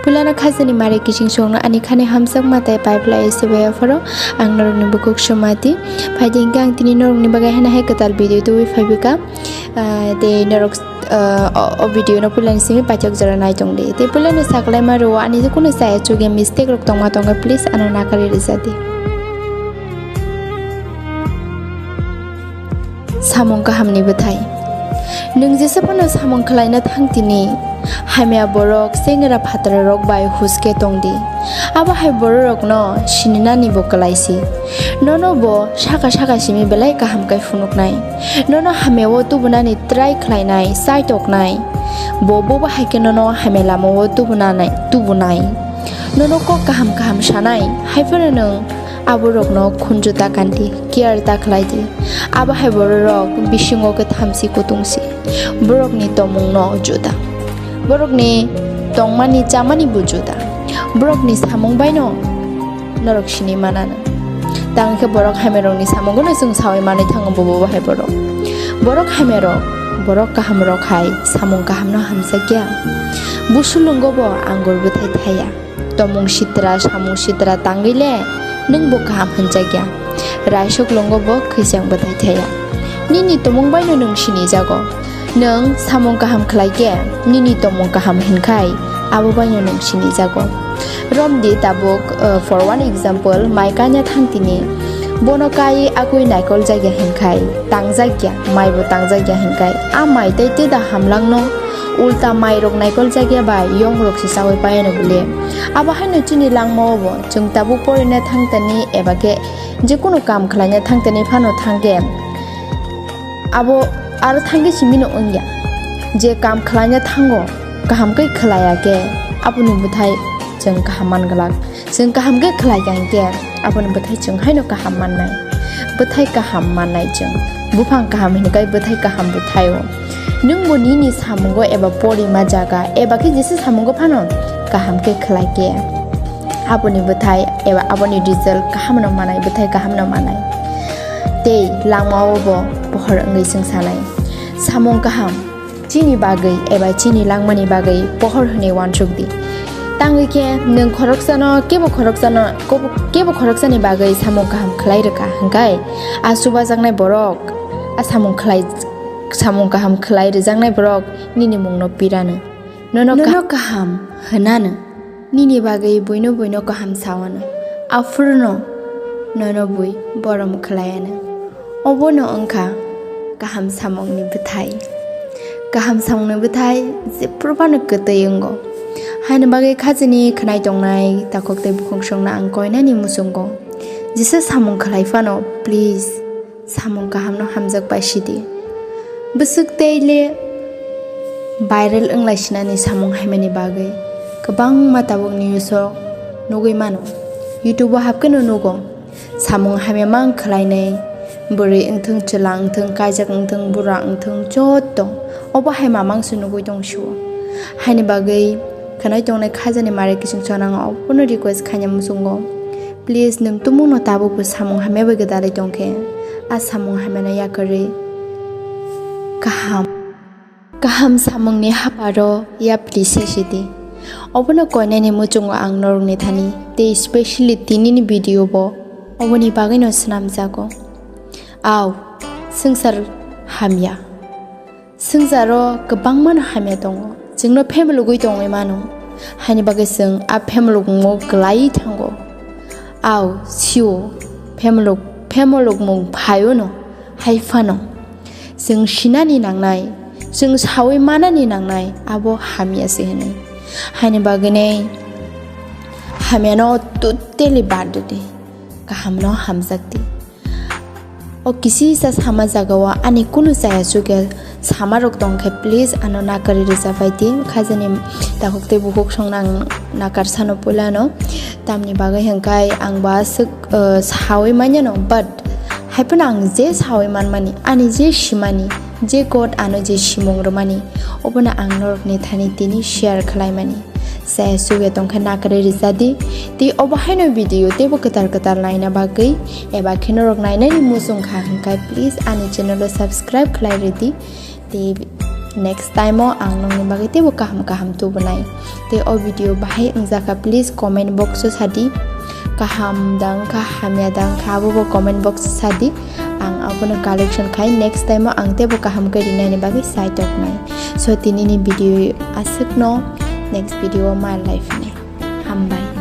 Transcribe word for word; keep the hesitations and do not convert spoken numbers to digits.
Pulano khajani mare kiching songno ani khani hamjakma tei pipeline S B I phoro ang norokni bukhuk somati. Phaidi hingke ang tini norokni bagwi haino hai kwtal video tubui phaibika. Ah, tei norok, ah, o, o video no pulani simi paithak jora nai tongdi. Tei pulani saklaima rwo ani je kunu chaya chugya mistake rok tongma tongo, please ano nakarwi rijadi. Samung kahamni bwthai. Nwng jesa phano samung khlaina thang tini, hamya borok, chengra phatararok bai huske tongdi. Abo hai bororokno sininani bo kwlaisi. Nono bo saka saka simi belai kaham khe phunuknai. Nono hamyao tubunani try khlainai, chaitoknai. Bo bobo hai khe nono hamya lamao tubunanai, tubunai. Nono kok kaham kaham sanai, hai phano nwng aborokno khunju ta kandi, care ta khlai di. Abo hai bororok bisingo khe thamsi kutungsi. Borokni tongmungno juda. Borokni tongmani chamani bo juda. Borokni samung baino norok sini manano. Tang khe borok hamyarokni samungono chwng saui manwi thango bobo bo hai borok. Borok hamyarok, borok kahamrok hai samung kahamno hamjakya. Busulungo bo anggur bwthai thaya. Tomung sitra, samung sitra tangwi le nwng bo kaham hinjakya. Raisok longo bo khwichang bwthai thaya. Nini tomung baino nwng sinijago. Nwng samung kaham khlai khe nini tomung kaham hinkhai abo baino nwng sinijago. Romdi tabuk, uh, for one example, mai kanya thang tini. Bono kai akui naikol jakya hinkhai tangjakya, mai bo tangjakya hinkhai a mai tei tei da hamlangno. Ulta mairok naikol jakya bai yongrok se chaui paiano bole. Abo haino chini langmao bo chwng tabuk porina thang tani eba khe je kunu kam khlaina thang tani phano thang khe abo aro thang khe simino wngya. Je kam khlaina thango kaham khe khlaiya khe aboni bwthai chwng kaham man glak. Chwng kaham khe khlai kha hinkhe aboni bwthai chwng haino kaham mannai. Bwthai kaham mannai chwng. Buphang kaham hinkhai bwthai kaham bo thaio. Nwng bo nini samungo eba porima jaga eba khe jesa samungo phano kaham khe khlai khe aboni bwthai eba aboni result kaham no manai, bwthai kaham no manai. Tei langmao bo pohor wngwi chwng sanai. Samung kaham. Chini bagwi eba chini langmani bagwi pohor hwnwi uansuk di. Tangwi khe nwng khoroksano, kebo khoroksano, kobo-, kebo khoroksani bagwi samung kaham khlai rwkha hwnkhe, a chubajaknai borok a samung khlai, samung kaham khlai rwjaknai borok nini mungno pirano. Nono ka-, nono kaham hwnano. Nini bagwi buino buino kaham sawano, aphuru no nono bui borom khlaiano. Obono wngkha kaham samungni bwthai. Kaham samungni bwthai jephru phano kwtwi wngo. Haini bagwi khajani khwnai tongnai takhuk tei bukhuk songno ang koinani muchungo. Jesa samung khlai phano, please, samung kahamno hamjak bai sidi. Bwswk tei le viral wnglai sinani samung hamyani bagwi kwbangma tabuk news o nugwi mano. YouTube o hapkhe no nugo. Samung hamya mang khlainai, bwrwi wngthung, chwla wngthung, kaijak wngthung, bura wngthung, joto obo hai mamang se nugwi tong sio. Haini bagwi khwnai tongnai khajani mare kiching chonang obono request khaina muchungo. Please, nwng tumungno tabukbo samung hamya bai gwdalwi tongkhe, a samung hamyano yakarwi kaham, kaham samungni haparo yapri se sidi. Obono koinani muchungo ang norokni thani, tei specially tinini video bo oboni bagwino swnamjago. Au, swngchar hamya. Swngcharo kwbangmano hamya tongo. Chwngno phemelugwi tongwi mano. Haini bagwi chwng a phemelukmungno kwlaiwi thango. Au, sio, phemeluk-, phemelukmung phaio no, hai phano. Chwng sinani nangnai, chwng saui manani nangnai, abo hamya se hwnwi. Haini bagwini hamyano totally bad di. Kahamno hamjak di. O kisisa sama jagao ani kunu chaya chukya samarok tongkhe, please ano nakarwi rwjapai di. Khajani takhuk tei bukhuk songno ang nakarsano puilano. Tamni bagwi hwnkhe ang bo aswk, uh, saui manyano, but haiphano ang je saui manmani, ani je simani, je God ano je simung rwmani, obono ang norokni thani tini share khlaimani. Chaya chugwi tongkhe nakarwi rijadi. Tei obo haino video teibo kwtal kwtal naina bagwi eba khe norok nainani muchung kha hwnkhe please ani channel o subscribe khlai ridi. Tei Next time o ang nokni bagwi teibo kaham kaham tubunai. Tei o video bahai wngjakha, please comment box o sadi. Kaham da wngkha, hamya da wngkha, abobo comment box o sadi. Ang abono collection khai next time o ang teibo kaham khe rinaini bagwi saitoknai. So, tinini video aswkno, next video o ma laiphinai. Hambai.